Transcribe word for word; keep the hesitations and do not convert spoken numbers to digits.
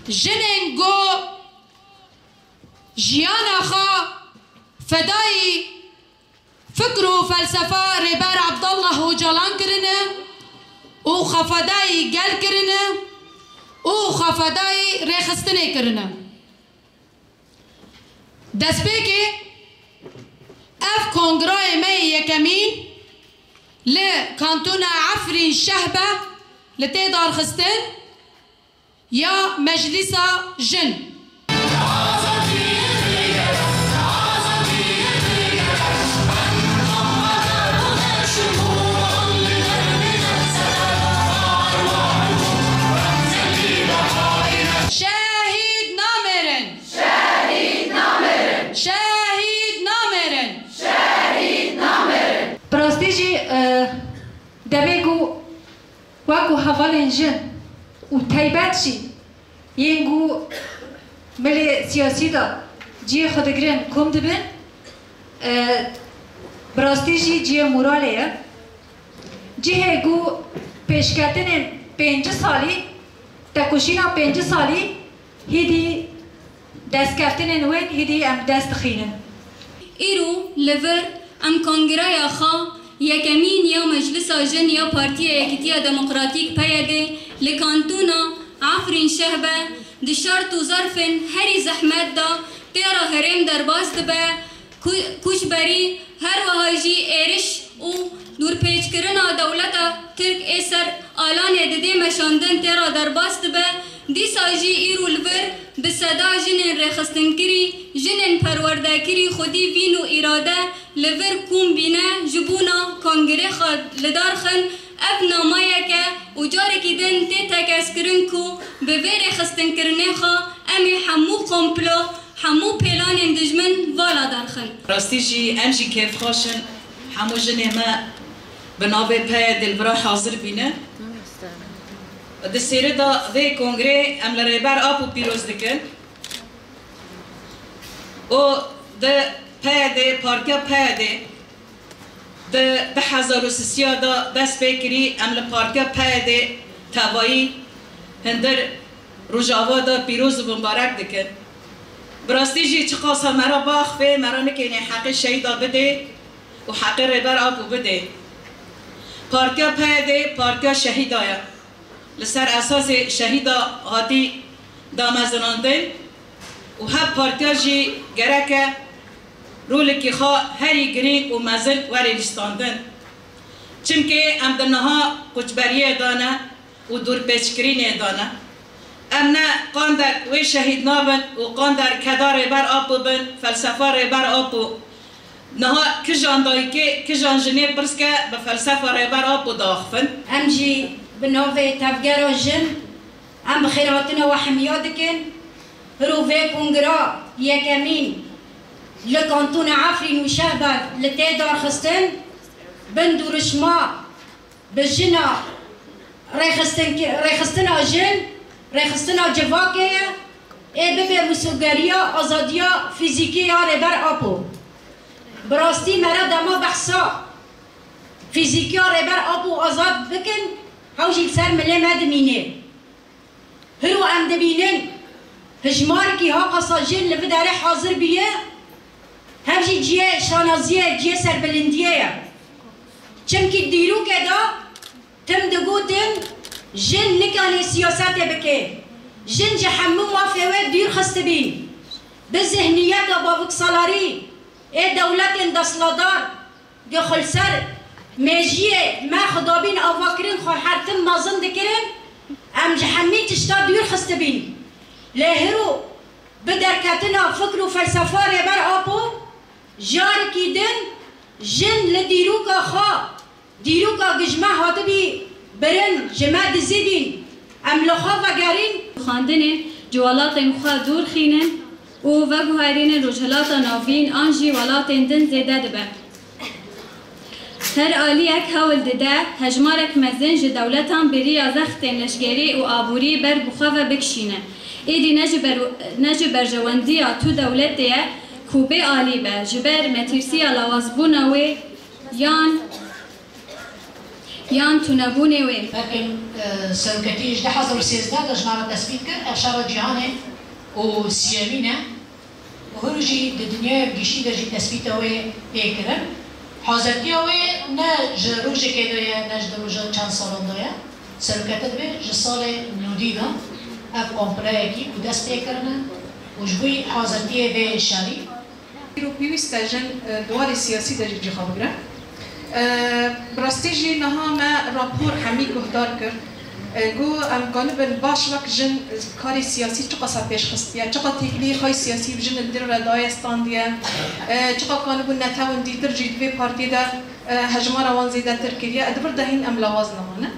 Jinên ku jiyana xwe fedayî fikr û felsefa Rêber Abdullah Ocalan kirine û xwe fedayî gel kirine û xwe fedayî rêxistinê kirine. Destpêkê ev kongrayê me yê yekemîn li Kantona Efrîn Şehbe li tê darxistin ya Meclîsa Jin. Şehîd namêrin! Şehîd namêrin! Şehîd namêrin! Şehîd namêrin! Bi rastî jî, e, demê ku wekû hevalên jin û teybet jî yên ku milê siyasî de cihê xwe digirin kom dibin, e, bi rastî jî cihê moralê ye. Cihê ku pêşketinên pêncî salî, tekoşîna pêncî salî, hîdî destkeftinên wên hîdî em dest dixînin. Îro li vir em kongreya xwe yekemîn ya Meclisa Jin ya Partiya Yekîtiya Demokratîk, P Y D, li Kantona Efrîn Şehbe di şert û zerfên herî zehmet de têra herêm derbas dibe. Ku-, koçberî, her wiha jî êriş û dûrpêçkirina dewleta Tirk ê ser alanê didê meşandin têra derbas dibe, dîsa jî îro li vir bi seda jinên rêxistinkirî, jinên perwerdekirî xwedî vîn û îrade li vir kom bîne, ji bona kongrê xwe li dar xin, ev namayek e û carekî din tê tekez kirin ku bi vê rêxistinkirinê xwe em ê hemû komplo, hemû pêlanên dijmin vala derxin. Rastî jî em jî kêfxweş in, hemû jinê me bi navê P Y D li vira hazir bîne. Di sêrê de vê kongrê em li Rêber Apo pîroz dikin. Û di P Y D, Partiya P Y D, Di du hezar û sisiya de dest pê kirî, em li Partiya P Y D tevayî hundir Rojava de pîroz û mimbarek dikin. Bi rastî jî çiqasa me re biaxivê, me re nikênê heqê şehîda bidê û heqê Rêber Apo bidê. Partiya P Y D partiya şehîda ye. Li ser esasê şehîda hatî damezinandin û her partiya jî gereke rolekî xwe herî girîng û mezin were lîstandin. Çimkî em di niha koçberiyê de ne û dûrpêçkirinê de ne. Em ne qander wê şehîd nabin û qander keda Rêber Apo bin, felsefa Rêber Apo. Niha kijan dayikê, kijan jinê pirs ke bi felsefa Rêber Apo diaxivin. Em jî bi navê Tevgera Jin, em bi xêrhatina we hemiya dikin. Hiro vê kongira yekemîn li Kantona Efrîn û Şehber li tê darxistin, bin dûrişma bi jina rêxistinki-, rêxistina jin, rêxistina civakê ye, ê bibe misogeriya azadiya fîzîkî ya Rêber Apo. Bi rastî me re dema behsa fîzîkiya Rêber Apo azad bikin, hew jî li ser milê me dimîne. Hiro em dibînin, hijmarekî ha qasa jin li vî derê hazir bûye, hev jî cihê şanaziyê, cihê serbilindiyê ye. Çimkî dîrokê de tim digotin, jin nikane siyasetê bike. Jin ji hemû mafê wê dûr xistibîn. Bi zihniyeta baviksalarî ê dewletên desthilatdar, Ku xwe li ser mêjiyê me xwedabîn avakirin xwe her tim mezin dikirin, em ji hemî tişta dûr xistibîn. Lê hiro bi derketina fikr û felsefa Rêber Apo, carekî din jin li dîroka xwe, dîroka ku ji me hatibî birin, ji me dizîbîn, em li xwe vegerîn. Xwendinên ji welatên xwe dûr xînin û veguherînin Rojhilata Navîn an jî welatên din zêde dibe. Her aliyek hewl dide, hejmarek mezin ji dewletan bêriya zextên leşkerî û aborî ber bi xwe ve bikişîne. Êdî ne ji ber-, ne ji berjewendiya tu dewletê ye ku bê alî be, ji ber metîrsiya lawazbûna wê yan Yan tunebûnê wê. Belkim e, seroketî ji du hezar û sêzdeh de ji me re tespît kir, ev şera cîhanê û siyemîn e. Hûn jî di dinyaya bi giştî de jî tespîta wê tê kirin. Hazirtiya wê ne ji rojekê de ye, ne ji du roja çend salan de ye. Seroketî dibê ji salê nodî de ev kompleyekî ku dest pê kirine û ji bo hazirtiyê vê şerî. Îro pêwîst e jin di warê siyasî de jî cî xwe bigire. Bi rastî jî niha me rapor hemî guhdar kir. Got em kanibin baş wek jin karê siyasî çiqasa pêş xistiye, çiqa têkiliyê xwe yê siyasî bi jin li dîl re daye standiye, çiqa kanibû netewên dîtir jî di vê partiyê de hejmara wan zêdetir kiriye. Di vir de hîn em lawaz niha ne.